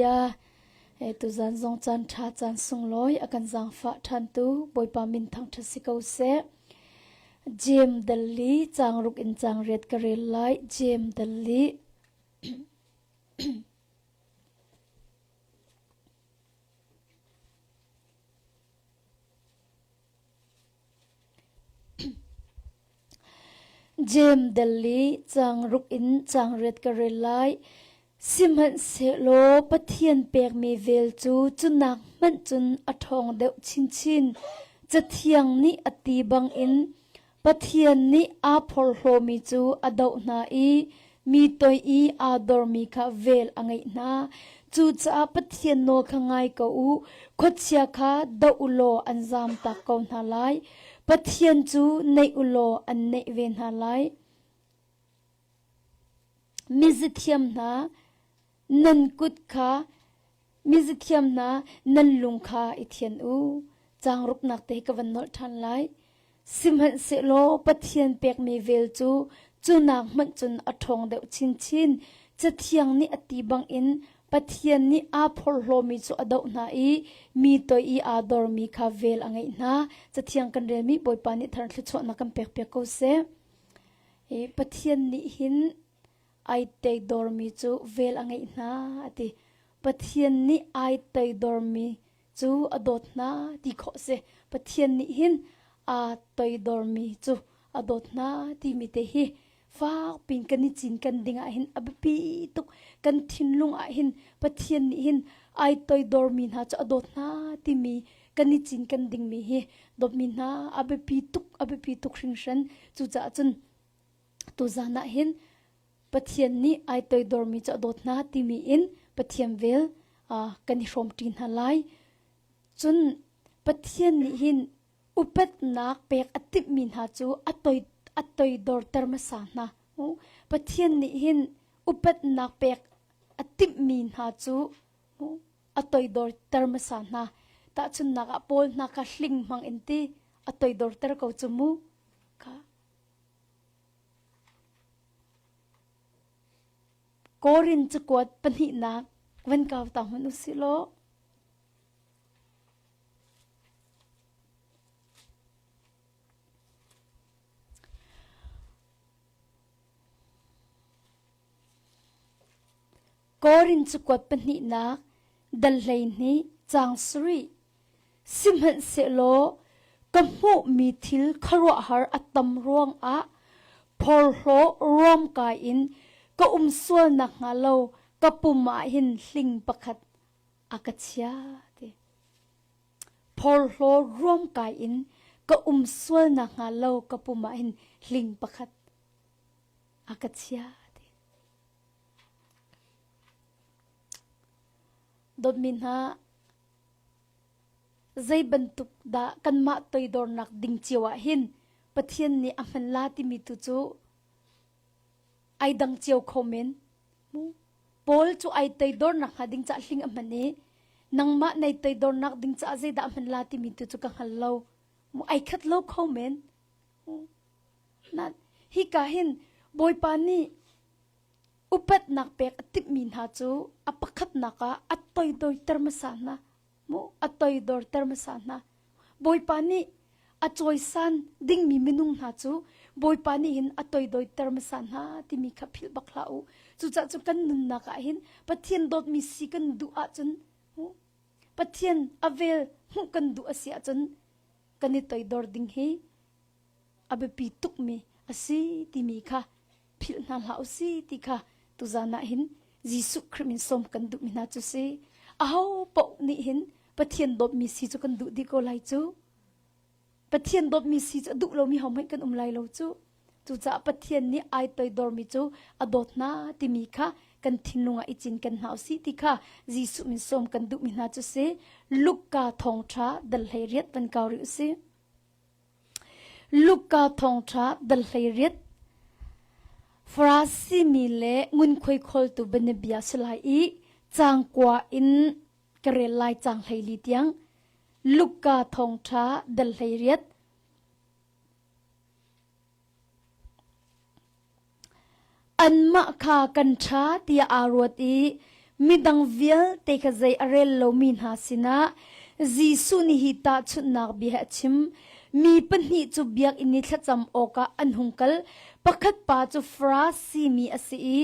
Ya, tuzan zong caan ṭha caan sunglawi a kan zaangfah ṭhantu Bawipa min thangṭhat si ko seh. Jeim dal li caang ruk in caang riat ka rel lai. Jeim dal li. Jeim dal li caang ruk in caang riat ka rel lai. Sihmanhsehlaw Pathian pekmi vel cu cunak hmanh cun a ṭhawng deuh chinchin. Cathiang nih a ti bangin Pathian nih aa phorhlawmi cu a doh hna i mi toi i aa dormi kha vel a ngeih hna. Cucaah Pathian nawl kha ngai ko u, khuachia kha doh u law an zamtak ko hna lai. Pathian cu naih u law an naih ve hna lai. Mizithiam hna, nan kut kha mizithiam hna, nan lung kha i thian u. Caang ruknak te hi ka van nolh ṭhan lai. Sihmanhsehlaw Pathian pekmi vel cu cu nak hmanh cun a ṭhawng deuh chinchin. Cathiang nih a ti bangin Pathian nih aa phorhlawmi cu a doh hna i mi toi i aa dormi kha vel a ngeih hna. Cathiang kan relmi Bawipa nih thar thluachuahnak kan pekpiak ko seh. Hi Pathian nih hin ai teidormi cu vel a ngeih hna a ti. Pathian nih ai toidormi cu a dawt hna ti khawh a si. Pathian nih hin aa toidormi cu a dawt hna timi te hi fak piin kan i cinken ding ah hin a biapi tuk. Kan thinlung ah hin Pathian nih hin ai toidormi hna cu a dawt hna timi kan i cinken dingmi hi dawtmi hna a biapi tuk a biapi tuk hringhran. Cucaah cun tuzan ah hin Pathian nih ai toidormi cu a dawt hna timi in Pathian vel kan i hrawmṭi hna lai. Cun Pathian nih hin upatnak pek a timhmi hna cu a toi a toidorter hmasa hna. Pathian nih hin upatnak pek a timhmi hna cu a toidorter hmasa hna. Tahchunhnak ah Paul hna kha hling hmang in ti a toidorter ko cu mu. Kha. Korin cakuat pahnihnak van kau ta hmanh u sih law. Korin cakuat pahnihnak dal 12 caang sarih Sihmanhsehlaw ka hmuhmi thil khuaruahhar a tam ruangah phorhlaw ruamkai in ka um sual nakhnga lo ka pum ah hin hling pakhat a ka chia ti. Phorhlaw ruamkai in ka um sual nakhnga lo ka pum ah hin hling pakhat a ka chia ti. Dawtmi hna, zei bantuk dah kanmah toidornak ding cio ah hin Pathian nih a hman la timi tu cu ai dang cio kho men. Paul cu ai toidornak hnga ding caah hling a hman i nangmah nei toidornak ding caah zeidah a hman la timi tu cu ka hngal lo. Ai khat lo kho men. Hika hin Bawipa nih upatnak pek a timhmi hna cu a pakhatnak ah a toidorter hmasa hna mu a toidorter hmasa hna Bawipa nih a cawisan dingmi minung hna cu Bawipa nih hin a toidorter hmasa hna timi kha philh bak hlah u cucaah cu kan nunnak ah hin Pathian dawtmi si kan duh ahcun Pathian a vel hmuh kan duh a si ahcun kan i toidor ding hi a biapi tukmi a si timi kha philh hna hlah u si ti kha tuzan ah hin Jesuh Khrih min sawm kan duhmi hna cu si. Aho paoh nih hin Pathian dawtmi si cu kan duh dih ko lai cu. Pathian dawtmi si cu a duh lomi hohmanh kan um lai lo cu. Cucaah Pathian nih ai toidormi cu a dawt hna timi kha kan thinlung ah i cinken hna u sih ti kha Jesuh min sawm kan duhmi hna cu si. Luka thawngṭha dal 18 van kau rih u sih. Luka thawngṭha dal 18 Farasi mi le ngunkhuai khawltu bianabia si lai i caang kua in ka rel lai caang 14 tiang. Luka thawngṭha dal 18 Anmah kha kan ṭha tiah aa ruat i. Midang vialte kha zei a rel lomi hna sinah Jesuh nih hi tahchunhnak bia a chim. Mi pahnih cu biakinn i thlacam awkah an hung kal. Pakhat pa cu Farasi mi a si i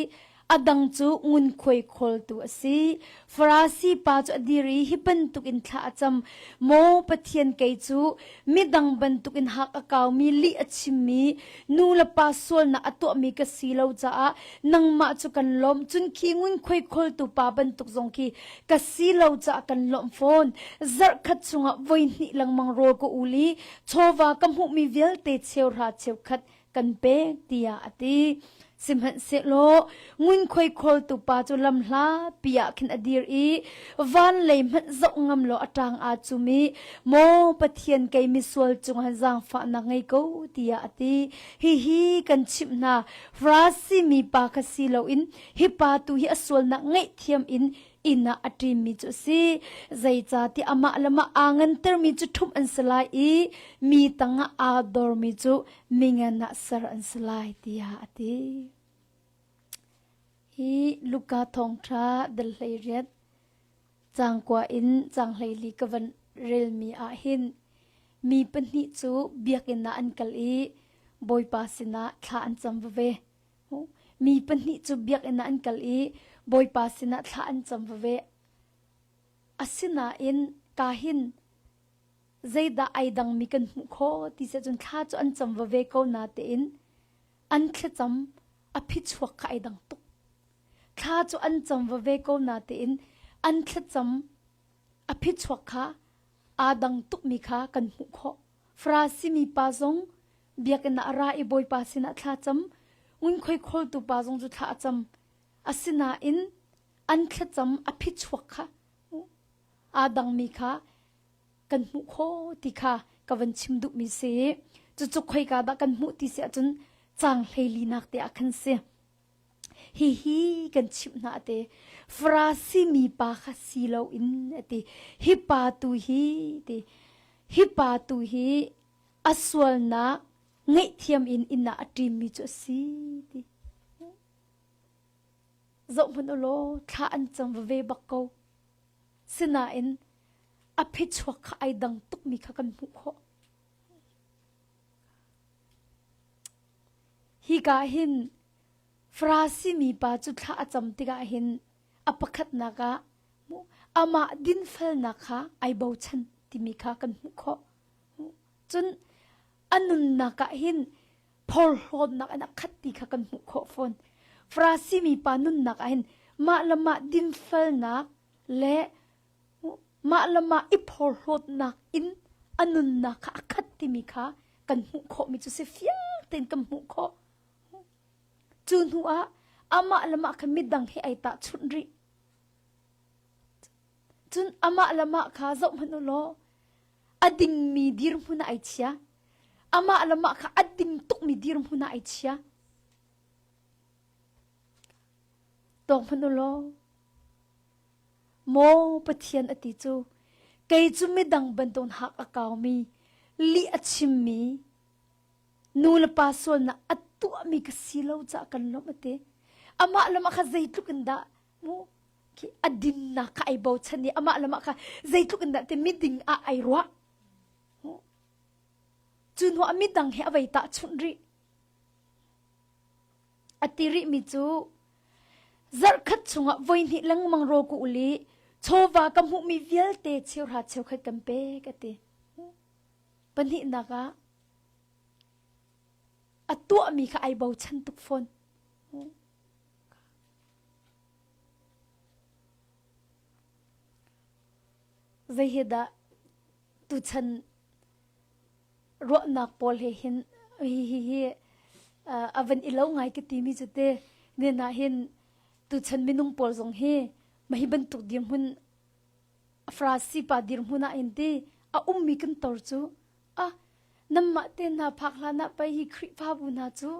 a dang cu ngunkhuai khawltu a si. Farasi pa cu a dir i hi bantukin thla a cam, Maw Pathian kei cu midang bantukin hak a kaumi lih a chimmi nu le pa sualnak a tuahmi ka si lo caah nangmah cu kan lawmh. Cun khi ngunkhuai khawltu pa bantuk zong khi ka si lo caah kan lawmh fawn. Zarhkhat chungah voihnih lengmang rawl ka ul i chawva ka hmuhmi vialte cheuhra cheukhat kan pek tiah a ti. Sihmanhsehlaw ngunkhuai khawltu pa cu lamhla pi ah khin a dir i van lei hmanh zoh ngam lo a ṭang aa cum i maw Pathian kei misual cungah zaangfahnak ngei ko tiah a ti. Hihi kan chimh hna, Farasi mi pa kha si loin hi pa tu hi a sualnak ngaihthiam in inn ah a ṭimmi cu a si. Zeicahtiah amah le mah aa ngantermi cu ṭhumh an si lai i mi tangah aa dormi cu mingan ah ser an si lai tiah a ti. Hi Luka thawngṭha dal 18 caang kua in caang 14 ka van relmi ah hin mi pahnih cu biakinn ah an kal i Bawipa sinah thla an cam veve. Mi pahnih cu biakinn ah an kal i Bawipa sinah thla an cam veve. Asinain ka hin zeidah ai dangmi kan hmuh khawh ti si ahcun thla cu an cam veve ko natein an thlacam a phichuak kha ai dang tuk. Thla cu an cam veve ko natein an thlacam a phichuak kha aa dang tukmi kha kan hmuh khawh. Farasi mi pa zong biakinn ah a ra i Bawipa sinah thla cam, ngunkhuai khawltu pa zong cu thla a cam. Asinain an thlacam a phichuak kha aa dangmi kha kan hmuh khawh ti kha ka van chim duhmi si. Cucu khoika dah kan hmuh ti si ahcun caang hleilinak te ah khan si. Hihi kan chimh hna te Farasi mi pa kha si loin a ti. Hi pa tu hi ti hi pa tu hi a sualnak ngaihthiam in inn ah a ṭimmi cu a si ti. Zoh hmanh u law thla an cam veve bak ko. Sinain a phichuak kha ai dang tukmi kha kan hmuh khawh. Hika hin Farasi mi pa cu thla a cam tikah hin a pakhatnak ah amah dinfelnak kha ai bochan timi kha kan hmuh khawh. Cun a nunnak ah hin phorhlawtnak in a khat ti kha kan hmuh khawh fawn. Farasi mi pa nunnak ah hin mah le mah dinfelnak le mah le mah i phorhlawtnak in a nunnak kha a khat timi kha kan hmuh khawhmi cu si fiang tein kan hmuh khawh. Cu hnu ah amah le mah kha midang he ai tahchunh rih. Cun amah le mah kha zoh hmanh u law a dingmi dirhmun ah ai chia. Amah le mah kha a ding tukmi dirhmun ah ai chia. Tawk hmanh u law Maw Pathian a ti cu kei cu midang bantukin hak a kaumi lih a chimmi nu le pa sualnak a tuahmi ka si lo caah kan lawmh a ti. Amah le mah kha zeitluk in dah mu khi a dinnak kha ai bochan i amah le mah kha zeitluk in dah ti miding ah ai ruah. Cu hnu ah midang he a vei tahchunh rih. A ti rihmi cu zarhkhat chungah voihnih lengmang rawl ka ul i chawva ka hmuhmi vialte cheuhra cheukhat kan pek a ti. Pahnihnak ah a tuahmi kha ai bochan tuk fawn. Zei hi dah tuchan ruahnak pawl he hin hi hi hi a van i lo ngai ka timi cu te nen ah hin tuchan minung pawl zong hi mahi bantuk dirhmun Farasi pa dirhmun ah hin ti a ummi kan tor cu ah namah te hna phak hlan ah pei hi Khrihfabu hna cu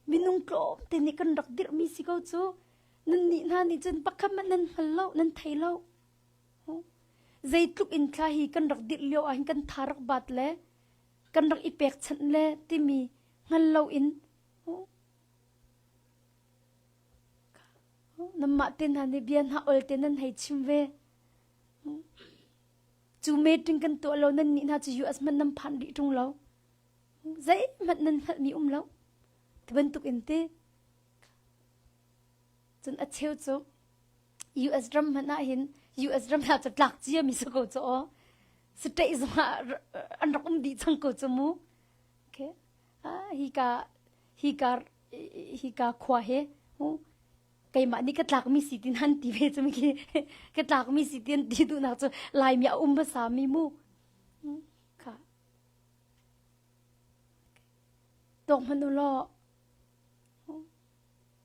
minung tlawm te nih kan rak dirhmi si ko cu nan nih hna nih cun pakhat hmanh nan hngal lo nan thei lo Zeitluk in thla hi kan rak dirh lio ah hin kan tha rak bat le kan rak i pekchanh le timi hngal loin. Nanmah te hna nih bia hna ol te nan hei chim ve. Cu meeting kan tuah lo nan nih hna cu US hmanh nan phan rih ṭung lo. Zeihmanh nan hngalhmi um lo. Ti bantuk in ti. Cun a cheu cu US ram hmanh ah hin US ram hna cu tlak cia mi si ko cu aw. State zong ah an rak um dih cang ko cu mu. Okay. Ah, hika hika hika khua he keimah nih ka tlakmi si tin han ti ve cu khi ka tlakmi si tin ti duhnak cu Laimi a um hmasa mi mu kha tawk hmanh u law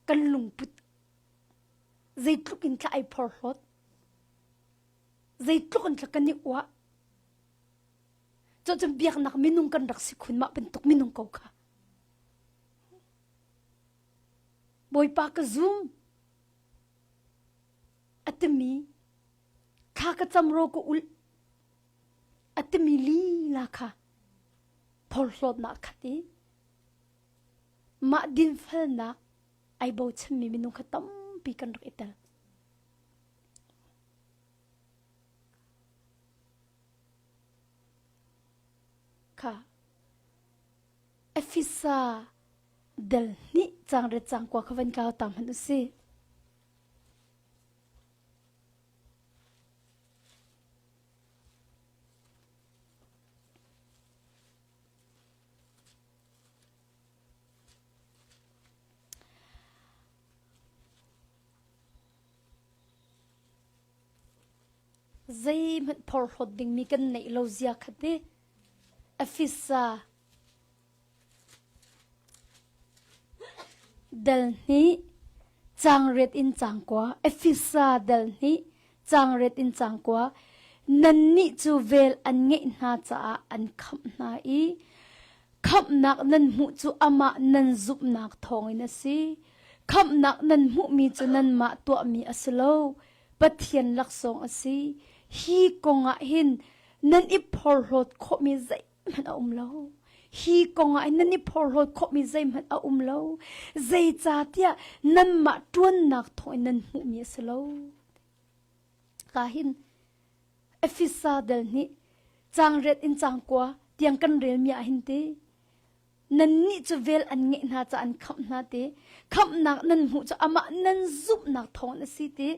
kan lungput zeitluk in thla ai phorhlawt zeitluk in thla kan i uah Cucun biaknak minung kan rak si khun mah bantuk minung ko kha. Bawipa ka zum a timi thla ka cam ro ka ulh a timi lila kha phorhlawtnak khat i mah dinfelnak ai bochanmi minung kha tampi kan rak i tel. Kha Efesa del hnih cangret cangkua kha van kau ta hmanh u si. Zeihmanh phorhlawt dingmi kan neih lo zia kha ti. Efesa dal hnih cangriat in cangkua Efesa dal hnih cangriat in cangkua nannih cu vel an ngeih hna caah an khamh hna i Khamhnak nan hmuh cu amah nan zumhnak thawngin a si. Khamhnak nan hmuhmi cu nanmah tuahmi a si lo, Pathian laksawng a si. Hi kong ah hin nan i phorhlawt khawhmi zeihmanh a um lo. Hi kong ah hin nan i phorhlawt khawhmi zeihmanh a um lo. Zeicahtiah nanmah ṭuannak thawngin nan hmuhmi a si lo. Ka hin Efesa dal nih cangriat in cangkua tiang kan relmi ah hin ti nannih cu vel an ngeih hna ca an khamh hna ti khamhnak nan hmuh cu amah nan zumhnak thawng a si ti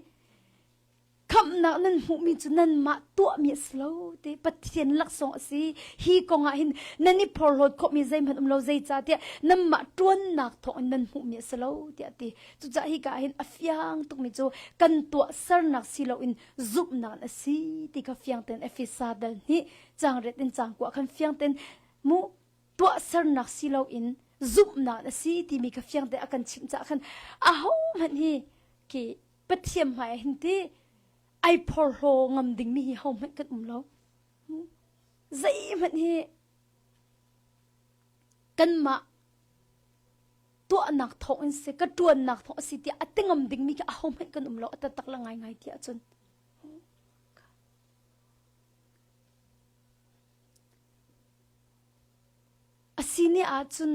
khamhnak nan hmuhmi cu nanmah tuahmi a si lo ti Pathian laksawng a si hi kong ah hin nan i phorhlawt khawhmi zeihmanh um lo zeicahtiah nanmah ṭuannak thawng in nan hmuhmi a si lo tiah a ti cucaah hika ah hin a fiang tukmi cu kan tuahsernak si loin zumhnak a si ti kha fiang tein Efesa dal hnih cangriat in cangkua khan fiang tein mu tuahsernak si loin zumhnak a si timi kha fiang tein a kan chimh caah khan ahohmanh hi khi Pathian hmai ah hin ti ai phorhlaw ngam dingmi hi hohmanh kan um lo zeihmanh hi kanmah tuahnak thawng in si ka ṭuannak thawng a si tiah a ti ngam dingmi khi ahohmanh kan um lo a taktak le ngaingai ti ahcun a si ni ahcun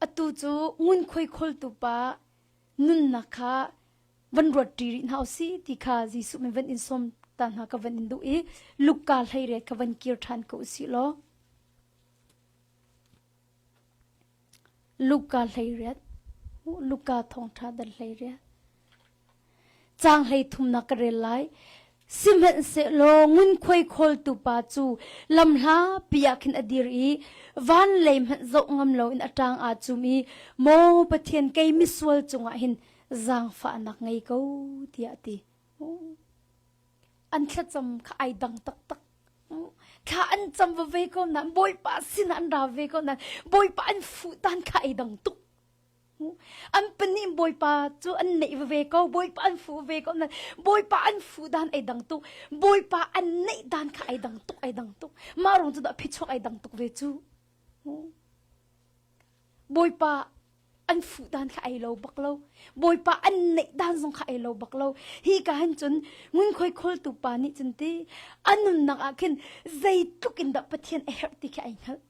atu cu ngunkhuai khawltu pa nunnak kha van ruat ṭi rih hna usih ti kha Jesuh min van in sawm ta hna ka van in duh i Luka hleiriat kha van kir ṭhan ko usih law Luka hleiriat Luka thawngṭha dal hleiriat Caang hlei thumnak ka rel lai. Sihmanhsehlaw ngunkhuai khawltu pa cu lamhlapi ah khin a dir i van lei hmanh zoh ngam loin a ṭang aa cum i Maw Pathian kei misual cungah hin zaangfahnak ngei ko tiah a ti. An thlacam kha ai dang taktak. Thla an cam va ve ko nain Bawipa sinah an ra ve ko nain Bawipa an fuh tan kha ai dang tuk. An pahnih Bawipa cu an neih ve ko Bawipa an fuh ve ko nain Bawipa an fuh dan ai dang tuk Bawipa an neih dan kha ai dang tuk ai dang tuk mah rong cu dah phichuak ai dang tuk ve cu Bawipa an fuh dan kha ai lo bak lo Bawipa an neih dan zong kha ai lo bak lo hi ka han cun ngunkhuai khawltu pa nih cun ti a nunnak ah khin zeitluk in dah Pathian a herh ti khi ai hngalh.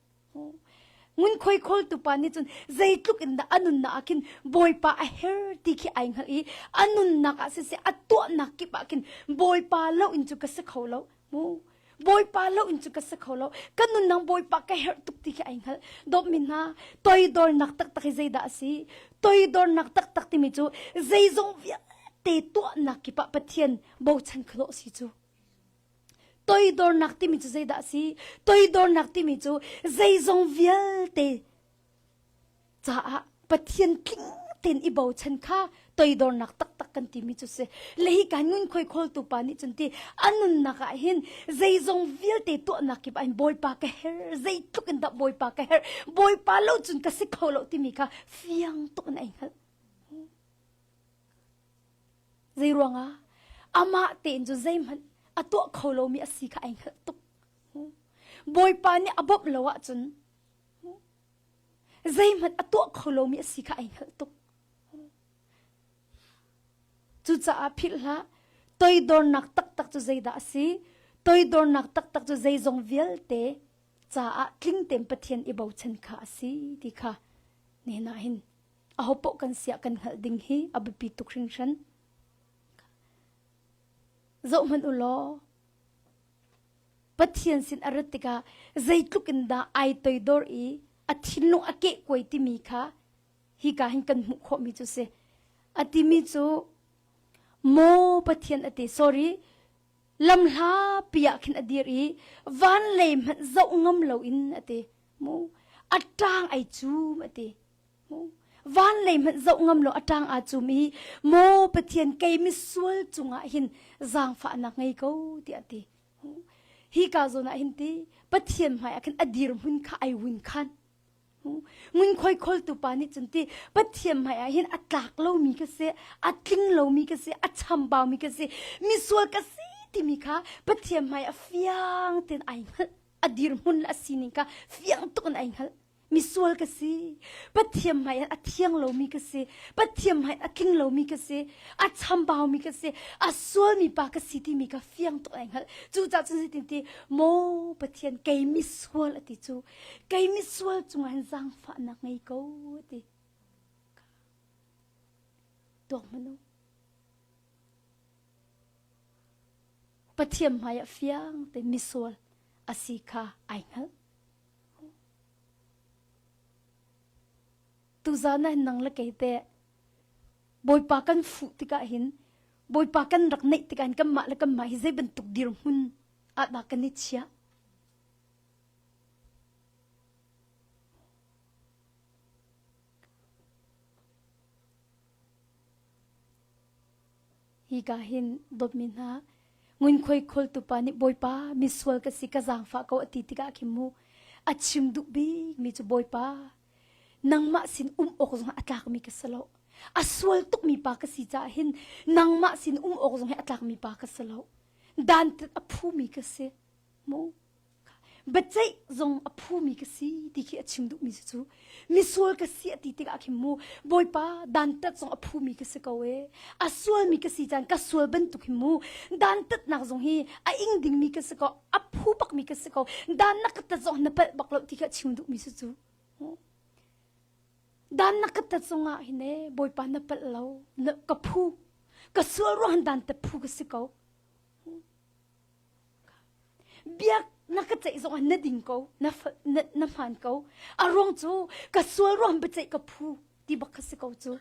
Ngunkhuai khawltu pa nih cun zeitluk in dah a nunnak ah khin Bawipa a her ti khi ai hngalh i a nunnak ah siseh a tuahnak kip ah khin Bawipa lo in cu ka si kho lo. Mu Bawipa lo in cu ka si kho lo. Ka nunnak Bawipa ka herh tuk ti khi ai hngalh. Dawtmi hna, toidornak taktak hi zeidah a si? Toidornak taktak timi cu zeizong vialte tuahnak kip ah Pathian bochan khawh si cu. Toidornak timi cu zeidah a si? Toidornak timi cu zeizong vialte caah Pathian tling tein i bochan kha toidornak taktak kan timi cu si. Le hi kan ngunkhuai khawltu pa nih cun ti a nunnak ah hin zeizong vialte tuahnak kip ah hin Bawipa ka her, zeitluk in dah Bawipa ka her, Bawipa lo cun ka si kho lo timi kha fiang tuk in ai hngalh. Zei ruangah? Amah tein cu zeihmanh a tuah kho lomi a si kha ai hngalh tuk. Bawipa nih a bawmh lo ahcun zeihmanh a tuah kho lomi a si kha ai hngalh tuk. Cucaah philh hlah, toidornak taktak cu zeidah a si? Toidornak taktak cu zeizong vialte caah tling tein Pathian i bochan kha a si ti kha nihin ah hin ahopaoh kan siah kan hngalh ding hi a biapi tuk hringhran. Zoh hmanh u law, Pathian sin a rat tikah zeitluk in dah ai toidor i a thinlung a kehkuai timi kha hika hin kan hmuh khawhmi cu si. A timi cu, Maw Pathian a ti, sorry, lamhla pi ah khin a dir i van lei hmanh zoh ngam loin a ti. Mu, a ṭang ai cum a ti. Van lei hmanh zoh ngam lo a ṭang aa cum i maw Pathian kei misual cungah hin zaangfahnak ngei ko tiah a ti. Hi ka zawn ah hin ti Pathian hmai ah khin a dirhmun kha ai win khan. Ngunkhuai khawltu pa nih cun ti Pathian hmai ah hin a tlak lomi ka si, a tling lomi ka si, a chambaumi ka si, misual ka si timi kha Pathian hmai ah fiang tein ai hngalh. A dirhmun le a sining kha fiang tuk in ai hngalh. Misual ka si. Pathian hmai ah a thiang lomi ka si. Pathian hmai a tling lomi ka si. A chambaumi ka si. A sualmi pa ka si timi ka fiang tuk ai hngalh. Cucaah cun zeitin ti, maw Pathian kei misual a ti cu. Kei misual cungah hin zaangfahnak ngei ko a ti. Tuak hmanh u. Pathian hmai ah fiang te misual a si kha ai hngalh. Tuzaan ah nang le kei teh Bawipa kan fuh tikah hin Bawipa kan rak neih tikah hin kanmah le kanmah hi zei bantuk dirhmun ah dah kan i chiah? Hika hin dawtmi hna ngunkhuai khawltu pa nih Bawipa misual ka si ka zaangfah ko a ti tikah khin mu a chim duh bikmi cu Bawipa nangmah sin um awk zong a tlakmi ka si lo a sual tukmi pa ka si caah hin nangmah sin um awk zong hi a tlakmi pa ka si lo dantat a phumi ka si mu biaceih zong a phumi ka si ti khi a chim duhmi cu misual ka si a ti tikah khin mu bawipa dantat zong a phumi ka si ko e a sualmi ka si caan ka sual bantuk hin mu dantatnak zong hi a ing dingmi ka si ko a phu bakmi ka si ko dan na ka tat zong na palh bak lo ti khi a chim duhmi cu cu dan na ka tat zongah hin e bawipa na palh lo na ka phu ka sual ruang dan tat phu ka si ko Biak na ka ceih zongah na ding ko, na, na, na hmaan ko. A ruang cu ka sual ruang biaceih ka phu ti bak kha si ko cu.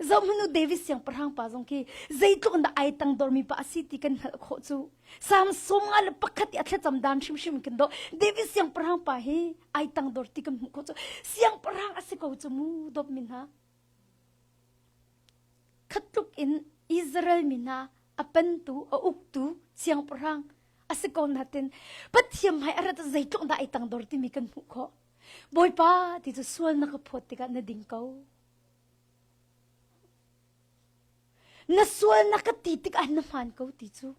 Zohhmanh u David siangpahrang pa zong khi zeitluk in dah ai tangdormi pa a si ti kan hngalh khawh cu. Salm 51 i a thlacam dan hrimhrim in kan dawh. David siangpahrang pa hi ai tangdor ti kan hmuh khawh cu. Siangpahrang a si ko cu mu dawtmi hna. Khat tluk in Israel mi hna a pentu, a uktu siangpahrang a si ko natin Pathian hmai a rat zeitluk dah ai tangdor timi kan hmuh khawh. Bawipa ti cu sual na ka phawt tikah na ding ko. Na sual na ka ti tikah na hmaan ko ti cu.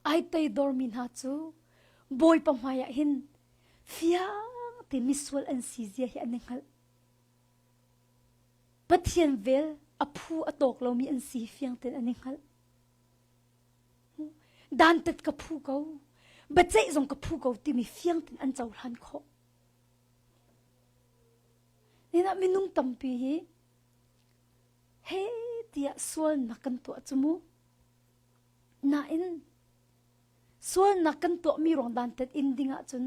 Ai teidormi hna cu Bawipa hmaiah hin fiang te misual an si zia hi an i hngalh. Pathian vel. A phu a tawk lomi an si fiang tein an i hngalh. Dantat ka phu ko, biaceih zong ka phu ko timi fiang tein an cohlan khawh. Nina minung tampi hi he tiah sualnak kan tuah cu mu. Nain sualnak kan tuahmi ruang dantat in ding ahcun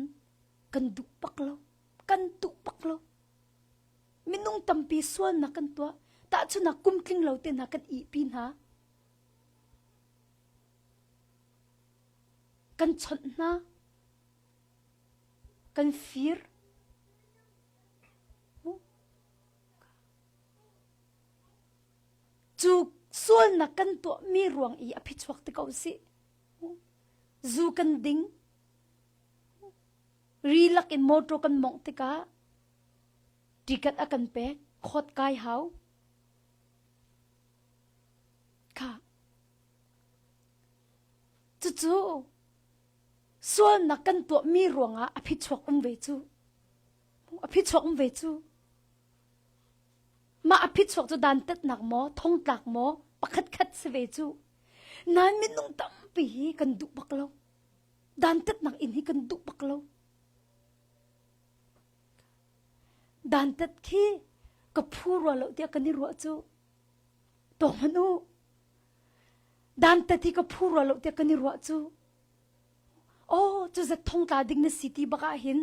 kan duh bak lo. Kan duh bak lo. Minung tampi sualnak kan tuah. Tahchunak kum tling lo te hna kan ihpi hna. Kan chawnh hna. Kan fir. Cu sualnak kan tuahmi ruang i a phichuak te ko sih. Zu kan ding. Ri lak in motor kan mongh tikah ticket a kan pek, khawt kai hau. Kha. Cucu sualnak kan tuahmi ruangah a phichuak um ve cu. A phichuak um ve cu. Mah a phichuak cu dantatnak maw, thongtlak maw, pakhat khat si ve cu. Nain minung tampi hi kan duh bak lo. Dantatnak inn hi kan duh bak lo. Dantat khi ka phu rua lo tiah kan i ruah cu. Tawk hmanh u. Dantat hi ka phu rua lo tiah kan i ruah cu. Oh, cu zat thongtla ding na si ti bak ah hin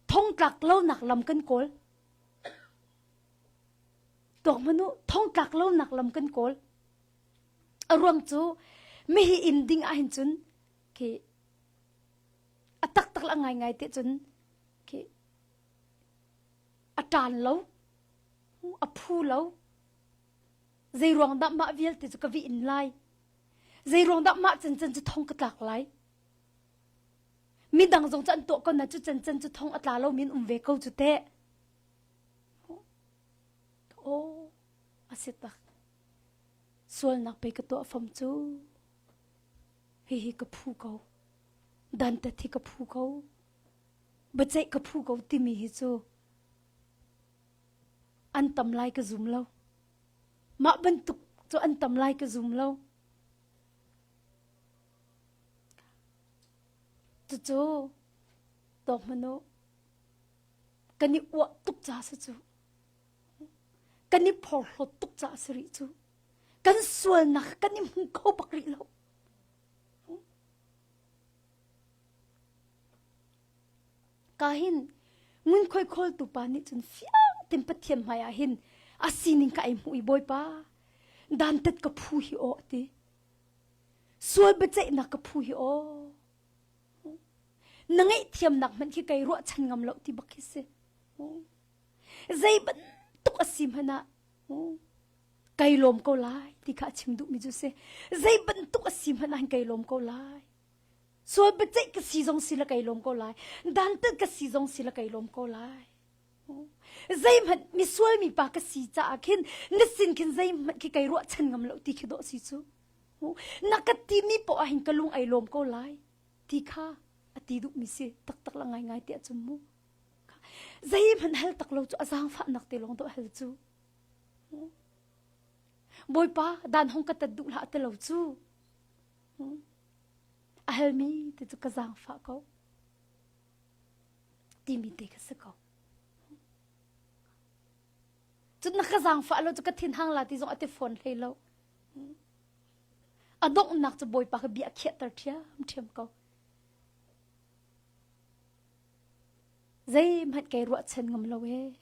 thongtlak lonak lam kan kawl. Tuak hmanh u, thongtlak lonak lam kan kawl. A ruang cu mihi inn ding ah hin cun khi a taktak la ngaingai te cun khi a ṭan lo, a phu lo. Zei ruang dah mah vialte cu ka vi in lai? Zei ruang dah mah cancan cu thong ka tlak lai? Midang zong cu an tuah ko na cu cancan cu thong a tla lo min um ve ko cu teh. Aw, a si tak. Sualnak pei ka tuah fam cu. Hihi ka phu ko. Dantat hi ka phu ko. Biaceih ka phu ko timi hi cu an tam lai ka zum lo. Mah bantuk cu an tam lai ka zum lo. Cucu tawk hmanh u. Kan i uah tuk ca si cu. Kan i phorhlawt tuk ca si rih cu. Kan sualnak kan i hmu kho bak rih lo. Ka hin ngunkhuai khawltu pa nih cun fiang tein Pathian hmai ah hin a sining ka ei hmuh i Bawipa dantat ka phu hi aw a ti. Sual biaceihnak ka phu hi aw. Na ngaihthiamnak hmanh khi kei ruahchan ngam lo ti bak khi si. Zei bantuk a si hmanh ah kai lawm ko lai ti kha a chim duhmi cu si. Zei bantuk a si hmanh ah kai lawm ko lai. Sual biaceih ka si zong si la kai lawm ko lai. Dantat ka si zong si la kai lawm ko lai. Zeihmanh misual mi pa ka si caah khin na sin khin zeihmanh khi kai ruahchan ngam lo ti khi dawh si cu. Na ka timi poah hin ka lung ai lawm ko lai ti kha a ti duhmi si taktak la ngaingai tiah cun mu. Zeihmanh hal tak lo cu a zaangfahnak te lawng dawh hal cu. Bawipa dan hong ka tat duh hlah ti lo cu. A halmi te cu ka zaangfah ko timi te kha si ko. Cun na ka zaangfah lo cu ka thin hang la ti zong a ti fawn hlei lo. A donghnak cu Bawipa kha bia a khiahter ṭhiamṭhiam ko. Zeihmanh kai ruahchan ngam lo ee.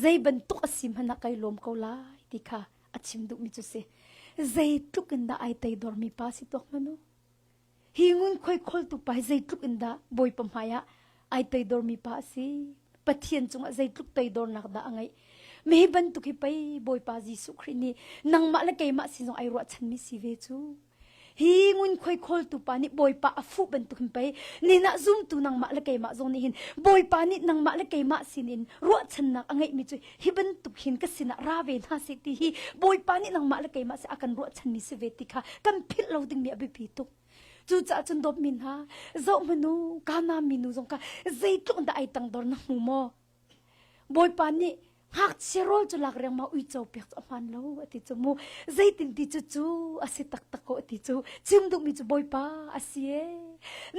Zei bantuk a si hmanh ah kai lawm ko lai ti kha a chim duhmi cu si. Zeitluk in dah ai teidormi pa si tuak hmanh u. Hi ngunkhuai khawltu pa hi zeitluk in dah Bawipa hmai ah ai teidormi pa a si. Pathian cungah zeitluk teidornak dah a ngeih. Mi hi bantuk hi pei Bawipa Jesuh Khrih nih nangmah le keimah sin zong ai ruahchanmi si ve cu. Hi ngunkhuai khawltu pa nih Bawipa a fuh bantuk hin pei ninah zumtu nangmah le keimah zong nih hin Bawipa nih nangmah le keimah sinin ruahchannak a ngeihmi cu hi bantuk hin ka sinah ra ve hna seh ti hi Bawipa nih nangmah le keimah si a kan ruahchanmi si ve ti kha kan philh lo dingmi a biapi tuk. Cucaah cun dawtmi hna, zoh hmanh u, Kana minu zong kha zeitluk dah ai tangdor na hmu maw? Bawipa nih Ngakchia rawl cu lak riangmang uico pek cu a hmaan lo a ti cu mu. Zeitin ti cu cu a si taktak ko a ti cu. Chim duhmi cu Bawipa a si e.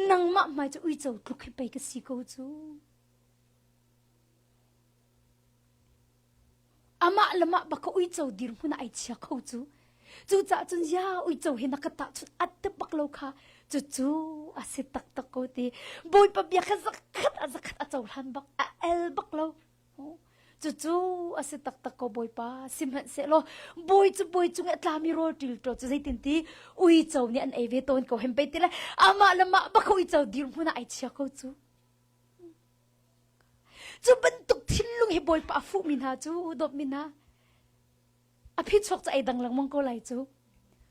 Nangmah hmai cu uico tluk hi pei ka si ko cu. Amah le mah bak uico dirhmun ah ai chia kho cu. Cucaah cun ya uico hi na ka tahchunh at te bak lo kha cucu a si taktak ko ti. Bawipa bia kha zakhat a zakhat a cohlan bak a el bak lo. Cucu a si taktak ko Bawipa sihmanhsehlaw bawi cu bawi cung i a tlami rawl ṭilṭaw cu zeitin ti uico nih an ei ve tawn ko hem pei ti le amah le mah bak uico dirhmun ah ai chia ko cu. Cu bantuk thinlung hi Bawipa a fuhmi hna cu dawtmi hna a phichuak cu ei dang lengmang ko lai cu.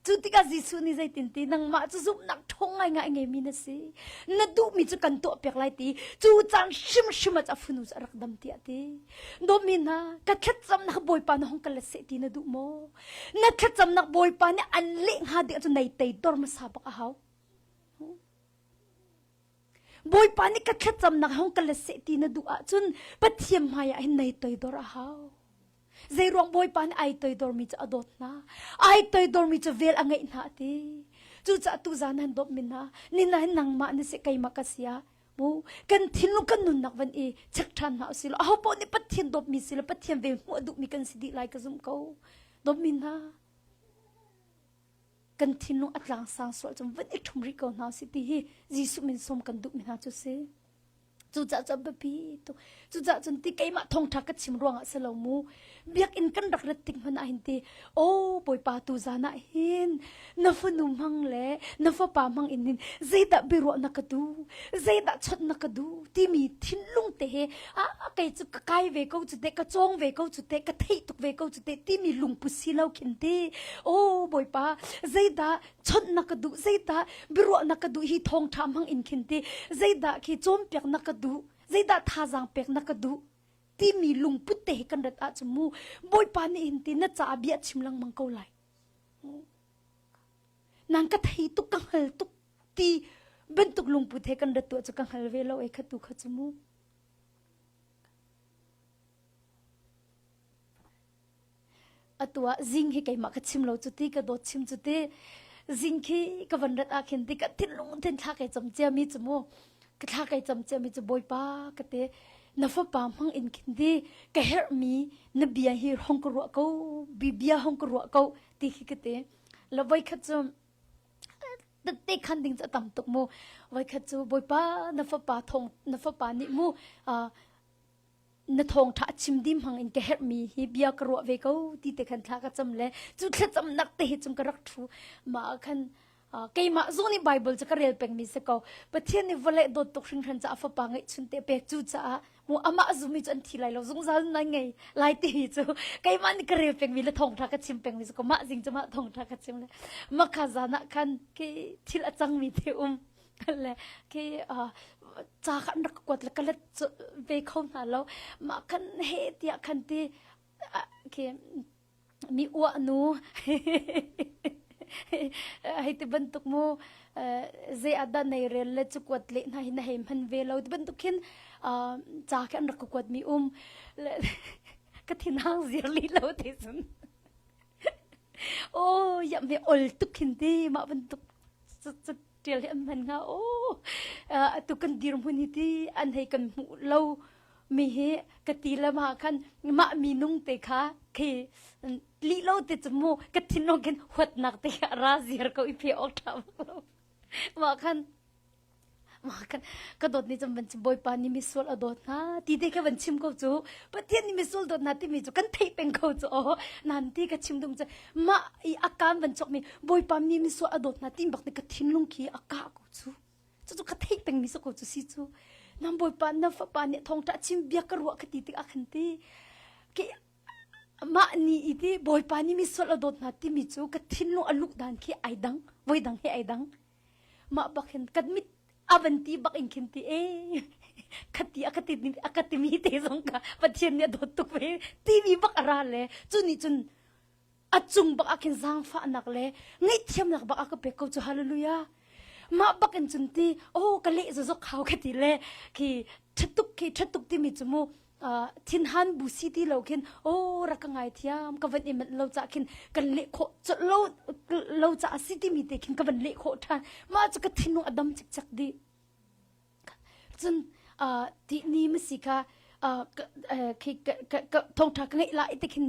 Cu tikah Jesuh nih zeitin ti nangmah cu zumhnak ṭhawng ngaingai a ngeimi na si. Na duhmi cu kan tuahpiak lai ti. Cu caan hrimhrim ah a fanu cu a rak dam tiah ti. Dawtmi hna, ka thlacamnak Bawipa na hong ka let seh ti na duh maw? Na thlacamnak Bawipa nih an leh hnga ding cu nei tei dor hmasa bak a hau. Bawipa nih ka thlacamnak hong ka let seh ti na duh ahcun Pathian hmaiah hin nei toidor a hau. Zeiruang Bawipa nih ai toidormi cu a dawt hna. Ai toidormi cu vel a ngeih hna ti. Cucaah tuzan han dawt min hna. Nina hin nangmah na si keimah ka si ah mu kan thinlung kan nunnak van i check ṭhan hna usih law aho paoh nih Pathian dawtmi si le Pathian vel hmuh a duhmi kan si dih lai ka zumh ko. Dawtmi hna kan thinlung a tlang sang sual cun van i ṭhum rih ko hna usih ti hi Jesuh min sawm kan duhmi hna cu si. Cucaah cun biapi tuk. Cucaah cun ti keimah thawngṭha ka chim ruangah si lo mu. Biakinn kan rak rat tik hmanh ah hin ti, aw Bawipa tu zan ah hin na fanu hmang le na fapa hmang in hin zeidah biaruah na ka duh, zeidah chawnh na ka duh timi thinlung te he ah kei cu ka kai ve ko cu te, ka cawng ve ko cu te, ka theih tuk ve ko cu te timi lungput si lo khin ti, aw Bawipa zeidah chawnh na ka duh zeidah biaruah na ka duh hi thawngṭha hmang in khin ti zeidah khi cawnpiak na ka duh zeidah thazaang pek na ka duh timi lungput te hi kan rat ahcun mu bawipa nih hin ti na caah bia chim lengmang ko lai nang ka thei tuk ka hngal tuk ti bantuk lungput he kan rat tuah cu ka hngal ve lo ei kha tu kha cu mu Atu ah zing hi keimah ka chim lo cu ti ka dawt chim cu ti zing khi ka van rat ah khin ti ka thinlung thin thla kai cam cia mi cu mu ka thla kai cam cia mi cu bawipa ka te na fapa hmang in khin ti ka herh mi na bia hi hong ka ruah ko bi bia hong ka ruah ko ti khi ka te la voi khat cu te khan ding cu a tam tuk mu voi khat cu bawipa na fapa thong na fapa nih mu na thawngṭha a chim dim hmang in ka herhmi hi bia ka ruah ve ko ti te khan thla ka cam le cu thlacamnak te hi cung ka rak ṭhu mah khan keimah zong nih Bible cu ka rel pengmi si ko Pathian nih vawlei dawt tuk hringhran caah fapa ngeihchun te pek cu caah mu amah zumi cu an thi lai lo zungzal na ngei lai ti hi cu keimah nih ka rel pengmi le thawngṭha ka chim pengmi si ko mah zing cu mah thawngṭha ka chim le makha zan ah khan khi thil a cangmi te um le khi ca kha an rak kuat le ka let ve kho hna lo mah khan he tiah khan ti khi mi uah nu hei ti bantuk mu zei ah dah nei rel le cu kuat le hna hi na hei hman ve lo ti bantuk khin ca khi an rak ka kuat mi um le ka thinhang ziar li lo te cun oh yam he ol tuk khin ti mah bantuk ṭial hi an hman hnga aw atu kan dirhmun hi ti an hei kan hmuh lo mi hi ka ti lam ah khan mah minung te kha khi lih lo te cu mu ka thinlung khin huatnak te kha ra ziar ko i phe awk ṭha bak lo mah khan mah khan ka dawt ni cun van chim bawipa nih misual a dawt hna ti te kha van chim ko cu pathian nih misual dawt hna timi cu kan theih peng ko cu aw nan ti ka chim dum cu mah i a kaan van chok mi bawipa nih misual a dawt hna ti bak nih ka thinlung khi a kah ko cu cucu ka theih peng mi ko cu si cu nan bawipa na fapa nih thawngṭha chim bia ka ruah ka ti tik ah khan ti ke mah ni i ti bawipa nih misual a dawt hna timi cu ka thinlung a luk dan khi ai dang voi dang he ai dang mah bak hin kan mit a van ti bak in khin ti e khati a ka ti a ka timi te zong ka pathian nih a dawt tuk ve timi bak a ra le cu nih cun a cung bak ah khin zaangfahnak le ngaihthiamnak bak a ka pek ko cu hallelujah mah bak in cun ti oh ka leh zozok hau ka ti le khi thatuk khi thatuk timi cu mu. thinhan bu si ti lo khin o rak ka ngai thiam ka van i manh lo ca khin kan leh khawh lo lo ca si timi te khin ka van leh khawh ṭhan mah cu ka thinlung a dam cikcek dih Cun ti ni ma si kha thawngṭha ka ngeih lai te khin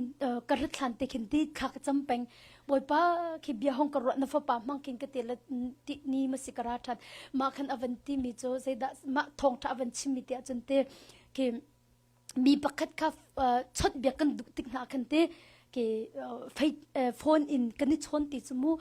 ka rat hlan te khin ti thla ka cam peng. Bawipa khi bia hong ka ruah na fapa hmang khin ka ti le ti ni ma si ka ra ṭhan. Mah khan a van ti mi cu zeidah mah thawngṭha a van chim mi ti ahcun te khi mi pakhat kha chawnhbiak kan duh tik hna khan te ke phone in kan i chawn ti cu mu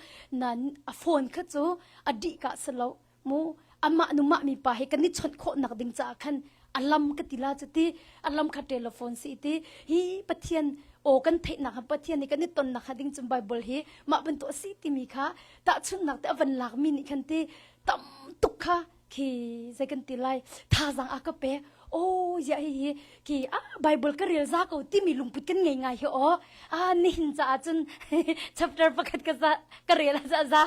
nan a phone kha cu a dih ka si lo mu amah nu mah mi pa he kan i chawnh khawh nak ding caah khan a lam ka ti la cu ti a lam kha telephone si ti hi pathian aw kan theihnak ha pathian hi kan i tonnak ha ding cun bible hi mah bantuk a si timi kha tahchunhnak te a van lak mi nih khan ti tam tuk kha khi zei kan ti lai thazaang a ka pe oh ya hi hi ki ah bible ka rel za ko timi lungput kan ngei ngai hi o ah nihin caah cun chapter pakhat ka za ka rel za za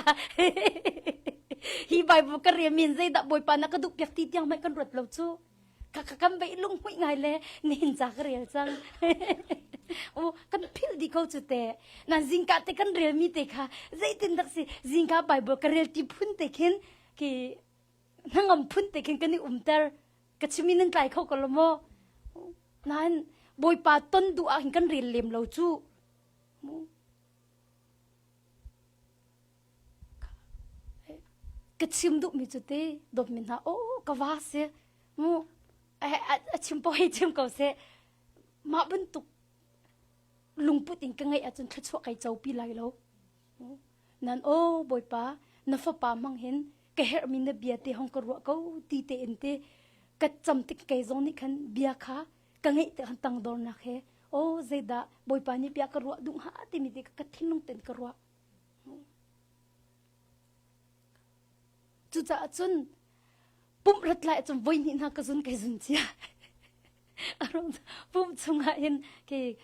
hi bible ka rel min zeidah bawipa na ka duh piak ti tiang mai kan ruat lo chu ka ka kan bei lung hmuih ngai le nihin ca ka rel cang o kan phil di ko chu te nan zingka te kan rel mi te kha zeitin dak si zingka bible ka rel ti phun te khin ki hnangam phun te khin kan i umter ka chimi nan tlai kho ko lo maw nain bawipa ton duh ah hin kan rel lem lo cu ka chim duh mi cu te dawt mi hna o ka va si mu a chim po hei chim ko se mah bantuk lungput in ka ngeih ahcun thluachuah kai copi lai lo Nan aw Bawipa, na fapa hmang hin ka herhmi na bia te hong ka ruah ko ti tein te ka cam tik kei zong nih khan bia kha ka ngeih te khan tangdornak he aw zeidah Bawipa nih bia ka ruah duh hnga timi te ka thinlung ten ka ruah. Cucaah cun pumh rat lai cun voi hnih hna ka zun kai zun cia. Pum chungah hin khi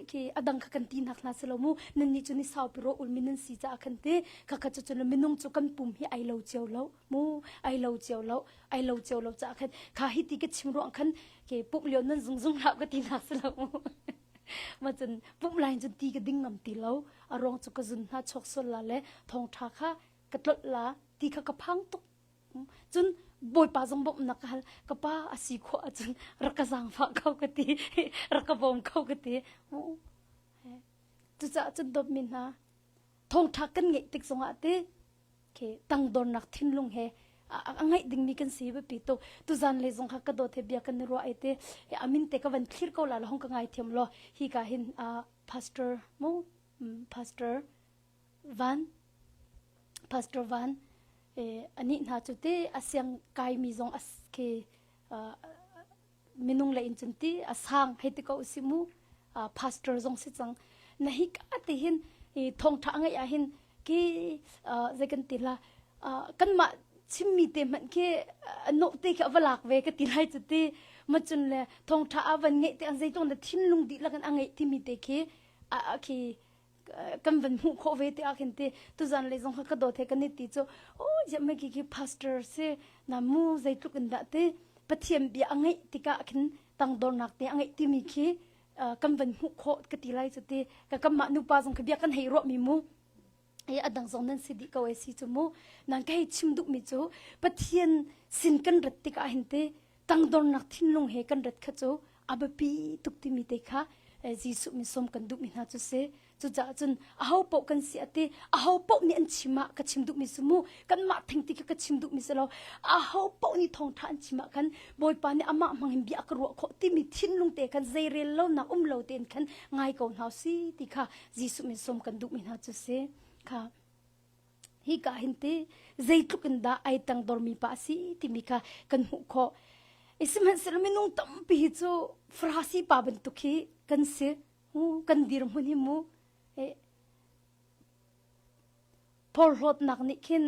khi adang kha kan ti nak hna si lo mu nan nih cu ni saupi ro ulmi nan si caah khan ti kha kha cu cun minung cu kan pum hi ai lo cio lo mu ai lo cio lo ai lo cio lo caah khan kha hi ti ka chim ruang khan ke pum lio nan zung zung hlah ka ti nak si lo mu ma cun pum lai cun ti ka ding ngam ti lo a ruang cu ka zun hna chok sual la le thong tha kha ka tlolh la ti kha ka phang tuk Cun Bawipa zong bawmhnak ka hal. Ka pa a si khawh ahcun rak ka zaangfah ko ka ti. rak ka bawm ko ka ti. Cucaah cun dawtmi hna, thawngṭha kan ngeih tik zongah ti khi tangdornak thinlung he a ngeih dingmi kan si biapi tuk. Tuzan le zong kha ka dawt he bia kan i ruah ai te. Amin te ka van thlir ko la la hong ka ngai thiam law hi ka hin pastor mu pastor Van Pastor Van anih hna cu ti a siang kaimi zong a khi minung le in cun ti a sang hei ti ko si mu pastor zong si cang na hi ka ti hin thawngtha ngeih ah hin ki zei kan ti la kanmah chimmi te hmanh khi no te khi a va lak ve ka ti lai cu ti ma cun le thawngtha a van ngeih te an zeitlung na thinlung dihlak in a ngeih timi te khi a khi kan van hmuh khawh ve te ah khin ti tuzan le zong ka dawt he kan i ti cu oh ya me ki khi pastor si na mu zeitluk in dah ti pathian bia a ngeih tikah khin tangdornak te a ngeih timi khi kan van hmuh khawh ka ti lai cu ti ka kanmah nupa zong khi bia kan hei ruah mi mu e adang zong nan si dih ko e si cu mu nan ka hei chim duh mi cu pathian sin kan rat tikah hin te tangdornak thinlung he kan rat kha cu a biapi tuk timi te kha Jesuh min sawm kan duhmi hna cu si cucaah cun aho paoh kan si ati aho paoh nih an chim ah ka chim duhmi si mu kanmah theng ti kha ka chim duhmi si lo aho paoh nih thawngṭha an chim ah khan Bawipa nih amah hmang in bia ka ruah khawh timi thinlung te khan zeirel lonak um lo tein khan ngai ko hna si ti kha Jesuh min sawm kan duhmi hna cu si kha Hika hin ti zeitluk in dah ai tangdormi pa a si timi kha kan hmuh khawh. Sihmanhsehlaw minung tampi hi cu Farasi pa bantuk hi kan si. Kan dirhmun hi mu. Phorhlawtnak nih khin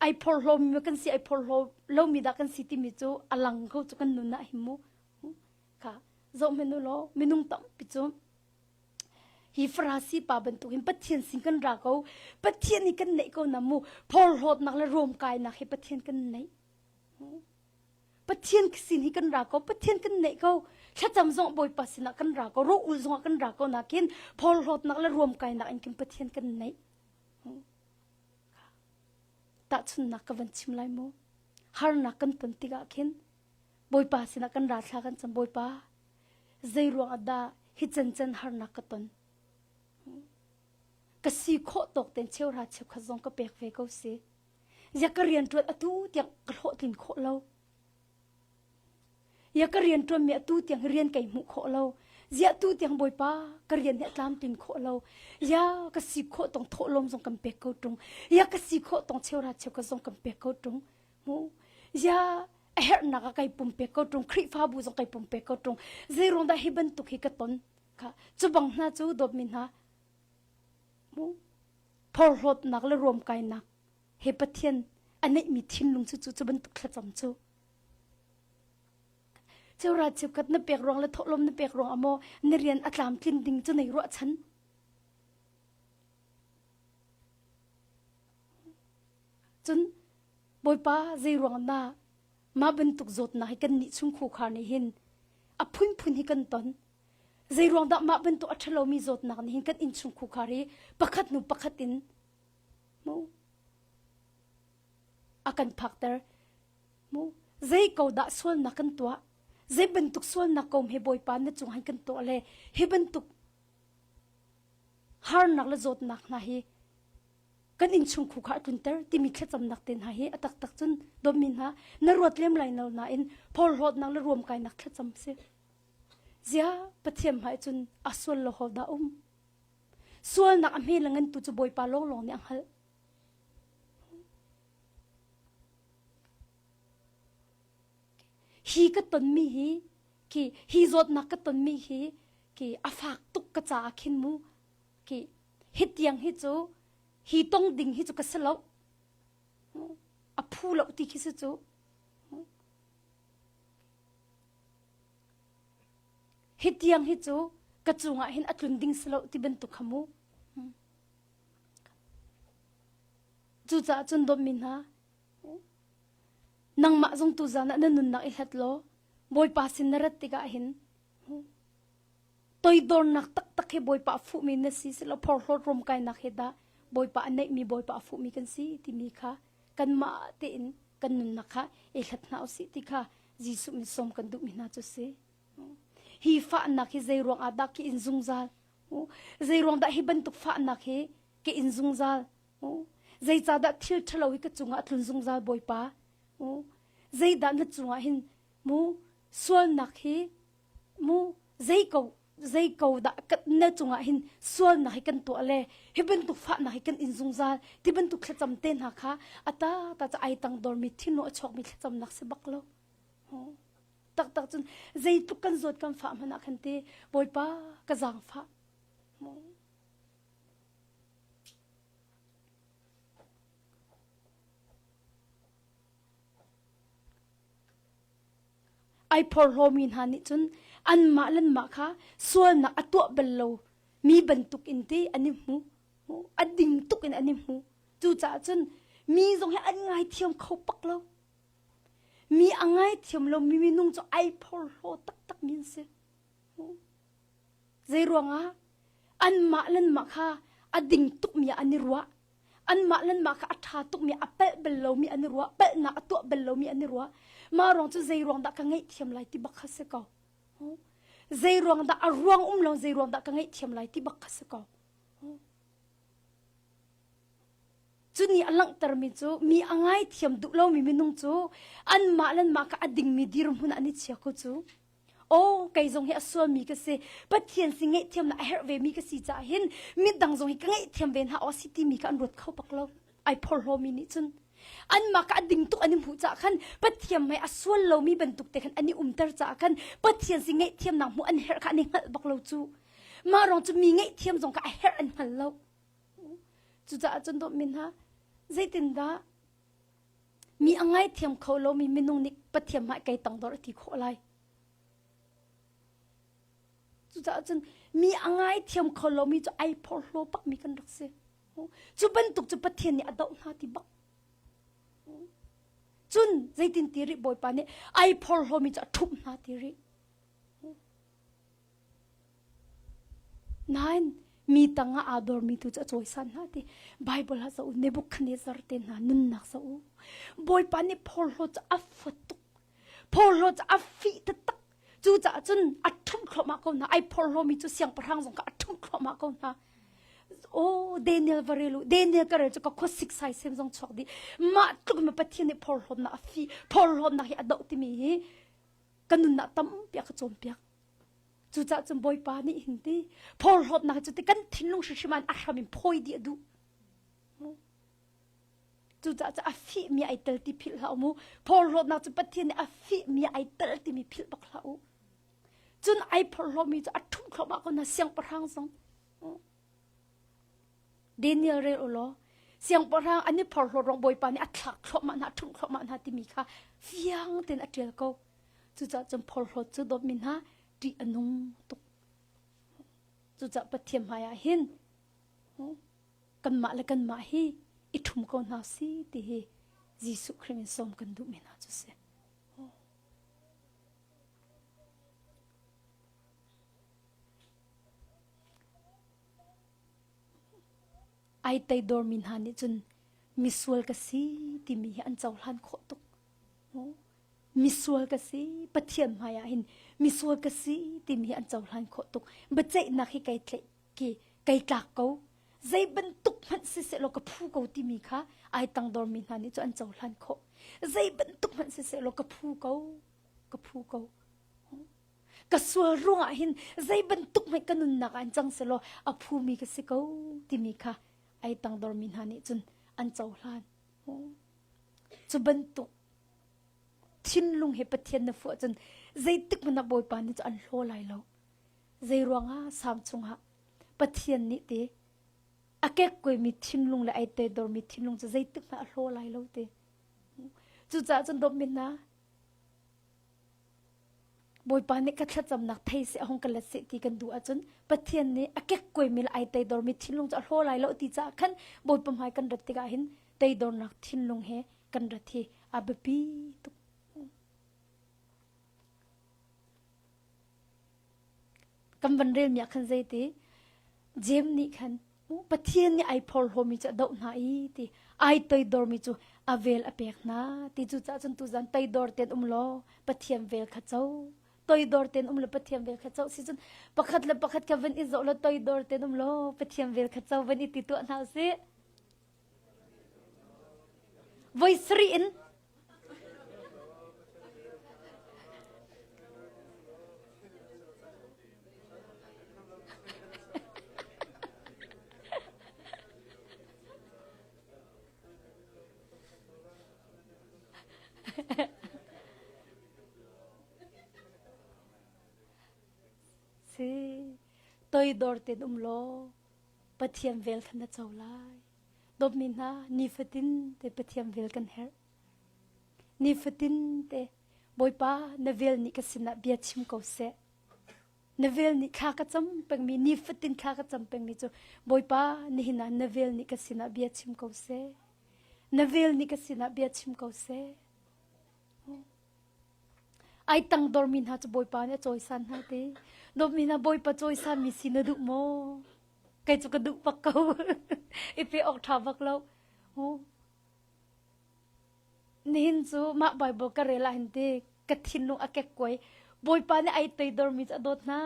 ai phorhlawmi kan si ai phorhlaw lomi dah kan si timi cu a lang ko cu kan nun ah hin mu. Kha zoh hmanh u law minung tampi cu Hi Farasi pa bantukin Pathian sin kan ra ko. Pathian hi kan neih ko na mu. Phorhlawtnak le ruamkainak hi Pathian kan neih. Pathian sin hi kan ra ko Pathian kan neih ko thlacam zong Bawipa sinah kan ra ko rawh ul zongah kan ra ko nakin phorhlawtnak le ruamkainak in kin Pathian kan neih tahchunnak ka van chim lai mu harnak kan ton tikah khin Bawipa sinah kan ra thla kan cam Bawipa zei ruang ah dah hi cancan harnak ka ton ka si khawh tawk ten cheuhra cheukhat zong ka pek ve ko si ya ka rian ṭuan atu tiang ka hlawhtlin khawh lo ya ka rian ṭuan mi atu tiang rian kai hmuh khawh lo zia tu tiang bawipa ka rian hi a tlamtlin khawh lo ya ka si khawh tong thawhlawm zong kan pek ko ṭung ya ka si khawh tong cheuhra cheukhat zong kan pek ko ṭung mu ya a herhnak ah kai pumpek ko ṭung Khrihfabu zong kai pumpek ko ṭung zeiruang dah hi bantuk hi ka ton kha cu bang hna cu dawtmi hna mu phorhlawtnak le ruamkainak he Pathian a neihmi thinlung cu cu cu bantuk thlacam cu Cheura cheukhat na pek ruang le thawhlawm na pek ruang amaw na rian a tlamtlin ding cu nei ruahchan cun Bawipa zei ruang na mah bantuk zawtnak hi kan nih chung khukhar nih hin a phunphun hi kan ton zei ruang dah mah bantuk a ṭhalomi zawtnak nih hin kan innchung khukhar hi pakhat hnu pakhat in mu a kan phakter mu zei ko dah sualnak kan tuah zei bantuk sualnak ko he bawipa na cung han kan tuah le hi bantuk harnak le zawtnak hna hi kan innchung khu kha a tlunter timi thlacamnak te hna hi a taktak cun dawtmi hna na ruat lem lai lo nain phorhlawtnak le ruamkainak thlacam si zia pathian hmai cun a sual lo ho dah um sualnak a hme le ngan tu cu bawipa lawnglawng nih a hngalh hi ka tonmi hi khi hi zawtnak ka tonmi hi khi a fak tuk ka caah khin mu khi hi tiang hi cu hi tong ding hi cu ka si lo a phu lo ti khi si cu hi tiang hi cu ka cungah hin a tlun ding si lo ti bantuk kha mu cucaah cun dawtmi hna nangmah zong tu zan ah na nunnak i hlat law bawipa sin na rat tikah hin Toidornak taktak hi Bawipa a fuhmi na si silo phorhlawt romkainak he dah Bawipa a neihmi Bawipa a fuhmi kan si timi kha kanmah tein kan nunnak kha i hlat hna usih ti kha Jesuh min sawm kan duhmi hna cu si. Hi fahnak hi zei ruang ah dah ki in zungzal? Zei ruang dah hi bantuk fahnak hi ke in zungzal? Zeicahdah thil ṭhalo hi ka cungah a tlun zungzal Bawipa? Zeidah na cungah hin mu sualnak hi mu zei ko zei ko dah na cungah hin sualnak hi kan tuah le hi bantuk fahnak hi kan in zungzal ti bantuk thlacam te hna kha ata ta ca ai tang dormi thinlung a chuakmi thlacamnak si bak lo taktak cun zeitluk kan zawt kan fah hmanh ah khan te bawipa ka zaangfah Ai phorhlawmi hna nih cun anmah le anmah kha sualnak a tuah bal lo mi bantuk in ti an i hmu. A ding tuk in an i hmu. Cucaah cun mi zong hi an ngaithiam kho pak lo. Mi a ngaithiam lomi minung cu ai phorhlaw taktak mi an si. Zei ruangah anmah le anmah kha a ding tukmi ah an i ruah. Anmah le anmah kha a ṭha tukmi a palh bal lomi an i ruah palhnak a tuah bal lomi an i ruah mah ruang cu zei ruang dah ka ngaihthiam lai ti bak kha si ko zei ruang dah a ruang um lo zei ruang dah ka ngaihthiam lai ti bak kha si ko cu nih a langhtermi cu mi a ngaithiam duh lomi minung cu anmah le anmah kha a dingmi dirhmun ah an i chia ko cu Aw kei zong hi a sualmi ka si Pathian si ngaihthiamnak a herh vemi ka si caah hin midang zong hi ka ngaihthiam ve hna aw si timi kha an ruat kho bak lo ai phorhlawmi nih cun anmah ka a ding tuk an i hmuh caah khan Pathian hmai a sual lomi bantuk te khan an i umter caah khan Pathian si ngaihthiamnak hmuh an herh kha an i hngalh bak lo cu mah ruang cu mi ngaihthiam zong kha a herh an hngal lo cucaah cun dawt min ha zeitindah Mi a ngaithiam kho lomi minung nih Pathian hmai kei tangdor a ti khawh lai. Cucaah cun mi a ngaithiam kho lomi cu ai phorhlaw bakmi kan rak si. Cu bantuk cu Pathian nih a doh hna ti bak. Cun zeitin ti rih Bawipa nih ai phorhlawmi cu a ṭhumh hna ti rih. Nain mi tangah aa dormi tu cu a cawisan hna ti Bible ah zoh u Nebuchadnezzar te hna nunnak zoh u Bawipa nih phorhlawt cu a fuat tuk phorhlawt cu a fih taktak cucaah cun a ṭhumh thluahmah ko hna ai phorhlawmi cu siangpahrang zong kha a ṭhumh thluahmah ko hna Oh, Daniel va rel u. Daniel ka rel cu ka khuasik saisem zong chuak dih. Mah tluk in Pathian nih phorhlawtnak a fih, phorhlawtnak hi a doh timi hi ka nunnak tampi a ka cawnpiak. Cucaah cun Bawipa nih hin ti phorhlawtnak cu ti kan thinlung hrimhrim ah a hram in phawi dih a duh. Cucaah cu a fihmi ai tel ti philh hlah u mu. Phorhlawtnak cu Pathian nih a fihmi ai tel timi philh bak hlah u. Cun ai phorhlawmi cu a ṭhumh thluahmah ko hna siangpahrang zong. Daniel rel u law siangpahrang an i phorhlawt ruang Bawipa nih a thlak thluahmah hna, a ṭhumh thluahmah hna timi kha fiang tein a ṭial ko. Cucaah cun phorhlawt cu dawtmi hna ṭih a nung tuk. Cucaah Pathian hmaiah hin kanmah le kanmah hi i ṭhum ko hna si ti hi Jesuh Khrih min sawm kan duhmi hna cu si. Ai teidormi hna nih cun misual ka si timi hi an cohlan khawh tuk. Misual ka si, Pathian hmaiah hin misual ka si timi hi an cohlan khawh tuk. Biaceihnak hi kai tlaih ki kai tlak ko. Zei bantuk hmanh siseh law ka phu ko timi kha ai tangdormi hna nih cun an cohlan khawh. Zei bantuk hmanh siseh law ka phu ko, ka phu ko. Ka sual ruangah hin zei bantuk hmanh ka nunnak ah in cang selaw a phumi ka si ko timi kha ai tangdormi hna nih cun an cohlan. Cu bantuk thinlung he Pathian na fuh ahcun zeitik hmanh ah Bawipa nih cu an hlaw lai lo. Zei ruangah Salm chungah Pathian nih te a kekkuaimi thinlung le ai toidormi thinlung cu zeitik hmanh a hlaw lai lo ti. Cucaah cun dawtmi hna Bawipa nih ka thlacamnak thei seh hong ka let seh ti kan duh ahcun Pathian nih a kekkuaimi le ai teidormi thinlung cu a hlaw lai lo ti caah khan Bawipa hmai kan rat tikah hin teidornak thinlung he kan rat hi a biapi tuk. Kan van relmi ah khan zeiti Jeim nih khan Pathian nih ai phorhlawmi cu a doh hna i ti ai toidormi cu a vel a pek hna ti cu caah cun tuzan toidor tein um law Pathian vel kha co toidor tein um le Pathian vel kha co si cun pakhat le pakhat kha van i zoh law toidor tein um law Pathian vel kha co van i ti tuah hna usih voi sarih in Si toidor tein um law Pathian vel kha na co lai. Dawtmi hna, nifatin te Pathian vel kan herh. Nifatin te Bawipa na vel nih ka sinah bia chim ko seh. Na vel nih thla ka cam pengmi, nifatin thla ka cam pengmi cu Bawipa nihin ah na vel nih ka sinah bia chim ko seh. Na vel nih ka sinah bia chim ko seh. Ai tangdormi hna cu Bawipa nih a cawisan hna ti. Dawtmi hna Bawipa cawisanmi si na duh maw? Kei cu ka duh bak ko. I pe awk ṭha bak lo. Nihin cu mah Bible ka rel ah hin ti ka thinlung a kekkuai. Bawipa nih ai toidormi cu a dawt hna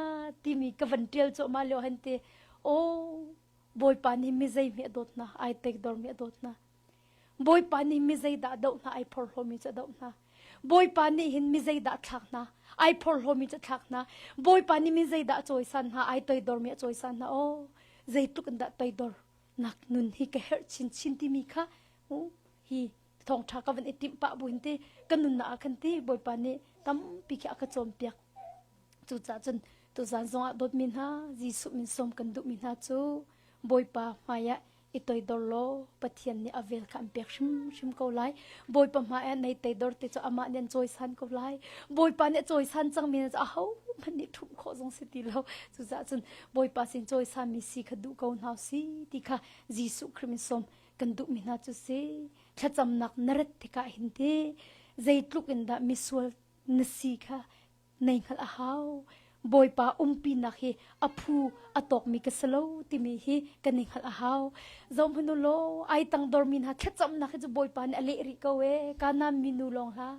timi ka van ṭial cuahmah lio hin ti aw Bawipa nih mi zeihme a dawt hna, ai toidormi a dawt hna. Bawipa nih mi zeidah a doh hna, ai phorhlawmi cu a doh hna. Bawipa nih hin mi zeidah a thlak hna, ai phorhlawmi cu a thlak hna. Bawipa nih mi zeidah a cawisan hna, ai toidormi a cawisan hna. Aw, zeitluk in dah toidor nak nun hi ka herh chinchin timi kha hi thawngṭha ka van i timh pah buin te ka nunnak ah khan ti Bawipa nih tampi khi a ka cawnpiak. Cucaah cun tuzaan zongah dawtmi hna Jesuh min sawm kan duhmi hna cu Bawipa hmaiah i toidor law Pathian nih a vel kha an pek hrimhrim ko lai. Bawipa hmaiah nei toidor te cu amah nih an cawisan ko lai. Bawipa nih a cawisan cangmi cu ahohmanh nih ṭhumh khawh zong si ti lo. Cucaah cun Bawipa sin cawisanmi si kha duh ko hna si ti kha Jesuh Khrih min sawm kan duhmi hna cu si. Thlacamnak na rat tikah hin ti zeitluk in dah misual na si kha nei hngalh a hau. Bawipa umpinak hi a phu a tawkmi ka si lo timi hi kan i hngalh a hau. Zohhmanh u law ai tangdormi hna thlacamnak hi cu Bawipa nih a leh rih ko ee. Kanaan minu lawng hlah.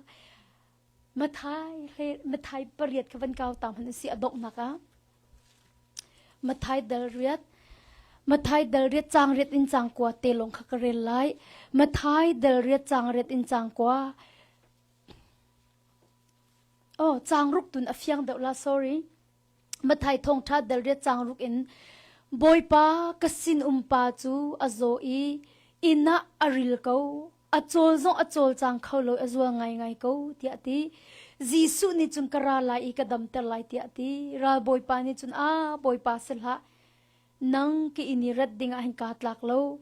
Mathai hle Mathai pariat kha van kau ta hmanh si a donghnak ah. Mathai dal riat Mathai dal riat caang riat in caang kua te lawng kha ka rel lai. Mathai dal riat caang riat in caang kua. Oh, caang ruk tun a fiang deuh la, sorry. Mathai thawngṭha dal riat caang ruk in Bawipa ka sinum pa cu a zaw i inn ah a ril ko. A cawl zong a cawlcang kho lo, a zual ngaingai ko tiah a ti. Jesuh nih cun ka ra lai i ka damter lai tiah a ti. Ralbawipa nih cun, "Ah, Bawipa si hlah. Nang ka inn i rat ding ah hin kaa tlak lo.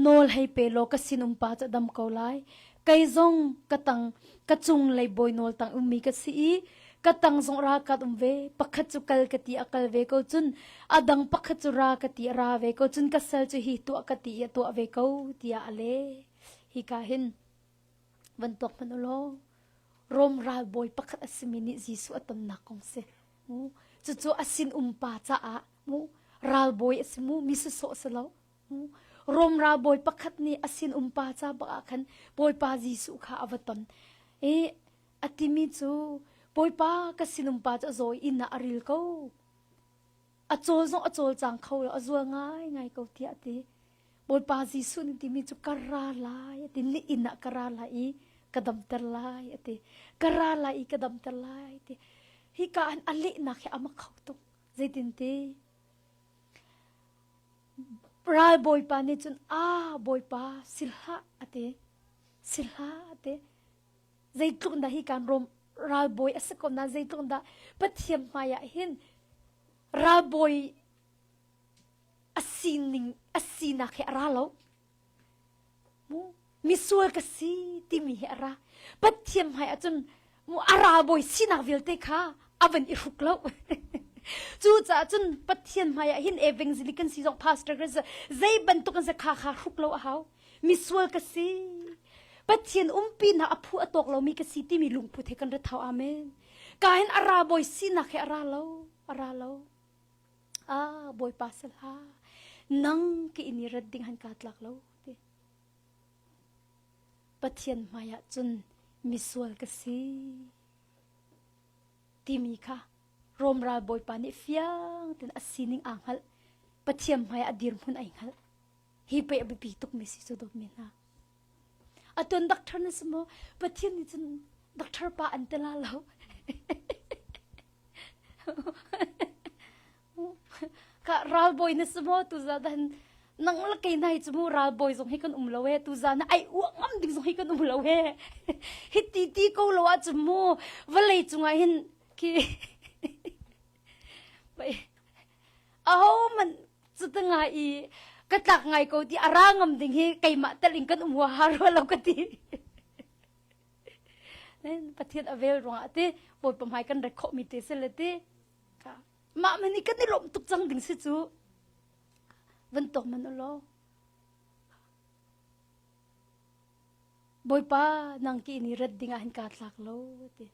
Nawl hei pe law ka sinum pa cu a dam ko lai. Kei zong ka tang ka cunglei bawi nawl tang ummi ka si i ka tang zong ralkat um ve. Pakhat cu kal ka ti a kal ve ko cun a dang pakhat cu ra ka ti a ra ve ko cun ka sal cu hi tuah ka ti i a tuah ve ko tiah a leh. Hika hin van tuak hmanh u law Rom ralbawi pakhat a simi nih Jesuh a tonnak kong si. Cucu a sinum pa caah mu ralbawi a si mu mi sawsawh si lo. Rom ralbawi pakhat nih a sinum pa ca bak ah khan Bawipa Jesuh kha a va ton. I a timi cu Bawipa ka sinum pa cu a zaw i inn ah a ril ko. A cawl zong a cawlcang kho lo, a zual ngaingai ko tiah a ti. Bawipa Jesuh nih timi cu ka ra lai a ti. Ni inn ah ka ra lai i ka damter lai a ti. Ka ra lai i ka damter lai a ti. Hika an a lehnak hi a mak kho tuk. Zeitinti Ralbawipa nih cun aa bawipa si hlah a ti. Si hlah a ti. Zeitluk dah hi kan Rom ralbawi a si ko na zeitluk dah Pathian hmai ah hin ralbawi a sining a sinak hi a ra lo. Mu misual ka si timi hi a ra. Pathian hmai ahcun mu a ralbawi sinak vialte kha a van i hruk lo. Cucaah cun Pathian hmai ah hin evangelist kan si zong pastor kan si zei bantuk an si kha kha hruk lo a hau. Misual ka si. Pathian umpi hna a phu a tawk lomi ka si timi lungput he kan ra thau. Amen. Ka hin a ralbawi sinak he a ra lo. A ra lo. Ah, Bawipa sal ha. Nang ke in i rat ding han ka tlak lo ti. Pathian hmai ah cun misual ka si timi kha Rom ral bawipa nih fiang ten a sining aa hngalh. Pathian hmai ah a dirhmun ai hngalh. Hi pei a biapi tuk mi si cu dawtmi hna. Atuan doctor na si maw? Pathian nih cun doctor pa an ti la lo. Ka ralbawi na si maw tuzan dan nang la kei nai cu mu ralbawi zong hi kan um lo he tuzan ai uah ngam ding zong hi kan um lo he hi ti ti ko lo ah cu mu vawlei cungah hin khi aho man cu te ngai i ka tlak ngai ko ti a ra ngam ding hi keimah tel in kan um huaha rua lo ka ti Pathian a vel ruangah ti Bawipa hmai kan ret khawhmi te si le ti mah man i kan i lawmh tuk cang ding si cu van tuak man ulaw Bawipa nang ki ni rat ding ah hin kaa tlak lo ti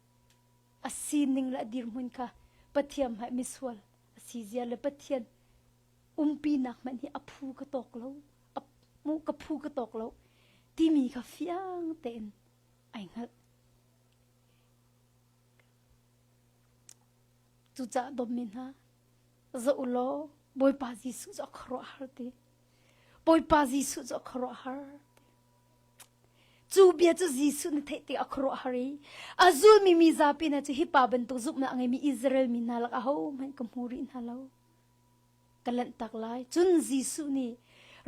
a sining le a dirhmun kha Pathian hmai misual a si zia le Pathian umpinak hmanh hi a phu ka tawk lo mu ka phu ka tawk lo timi kha fiang tein ai hngalh. Cucaah dawtmi hna, zoh u law Bawipa Jesuh cu a khuaruahhar ti. Bawipa Jesuh cu a khuaruahhar ti. Cu bia cu Jesuh nih theih tik a khuaruahhar i a zulmi mi zapi hna cu hi pa bantuk zumhnak a ngeimi Israel mi hna lak ahohmanh ka hmu rih hna lo. Ka lanhtak lai. Cun Jesuh nih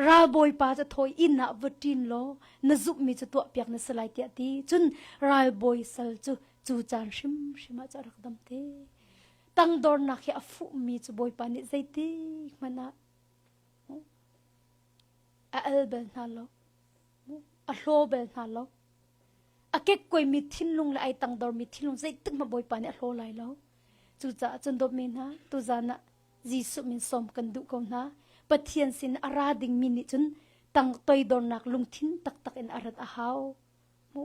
ralbawipa cu thawi inn ah va ṭin law na zumhmi cu tuahpiak na si lai tiah a ti. Cun ralbawi sal cu cu caan hrimhrim ah cu a rak dam te. Tangdornak hi a fuhmi cu Bawipa nih zeitik hmanh ah a al bal hna lo. A hlaw bal hna lo. A kekkuaimi thinlung le ai tangdormi thinlung zeitik hmanh Bawipa nih a hlaw lai lo. Cucaah cun dawtmi hna, tuzaan ah Jesuh min sawm kan duh ko hna. Pathian sin a ra dingmi nih cun Tang toidornak lungthin taktak in a rat a hau. Mu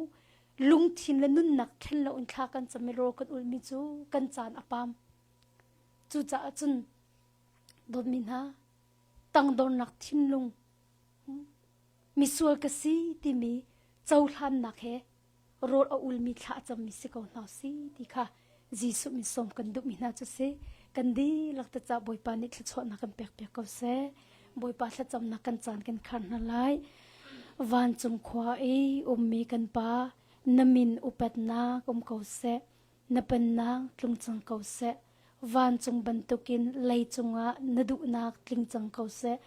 lungthin le nunnak thlen lo in thla kan cam i rawl kan ulmi cu kan caan a pam. Cucaah cun dawtmi hna tangdornak thinlung misual ka si timi cohlannak he rawl a ulmi thla a cammi si ko hna si ti kha Jesuh min sawm kan duhmi hna cu si kan dihlak te ca Bawipa nih thluachuahnak kan pek piak ko seh Bawipa thlacamnak kan caan kan khar hna lai vancung khua i ummi kan pa na min upatnak um ko seh na pennak tlung cang ko seh vancung bantukin leicung ah na duhnak tling cang ko seh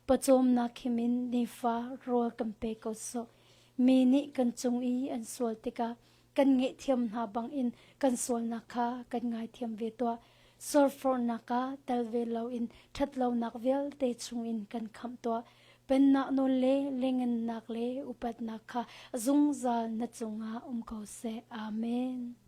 pawcawmnak himin nifa rawl kan pe ko sawh mi nih kan cung i an sual tikah kan ngaihthiam hna bangin kan sualnak kha kan ngaithiam ve tuah. Sorfornak ah tel ve loin ṭhatlonak vialte chungin kan khamh tuah. Pennak nawl le lengennak le upatnak kha zungzal na cungah um ko seh. Amen.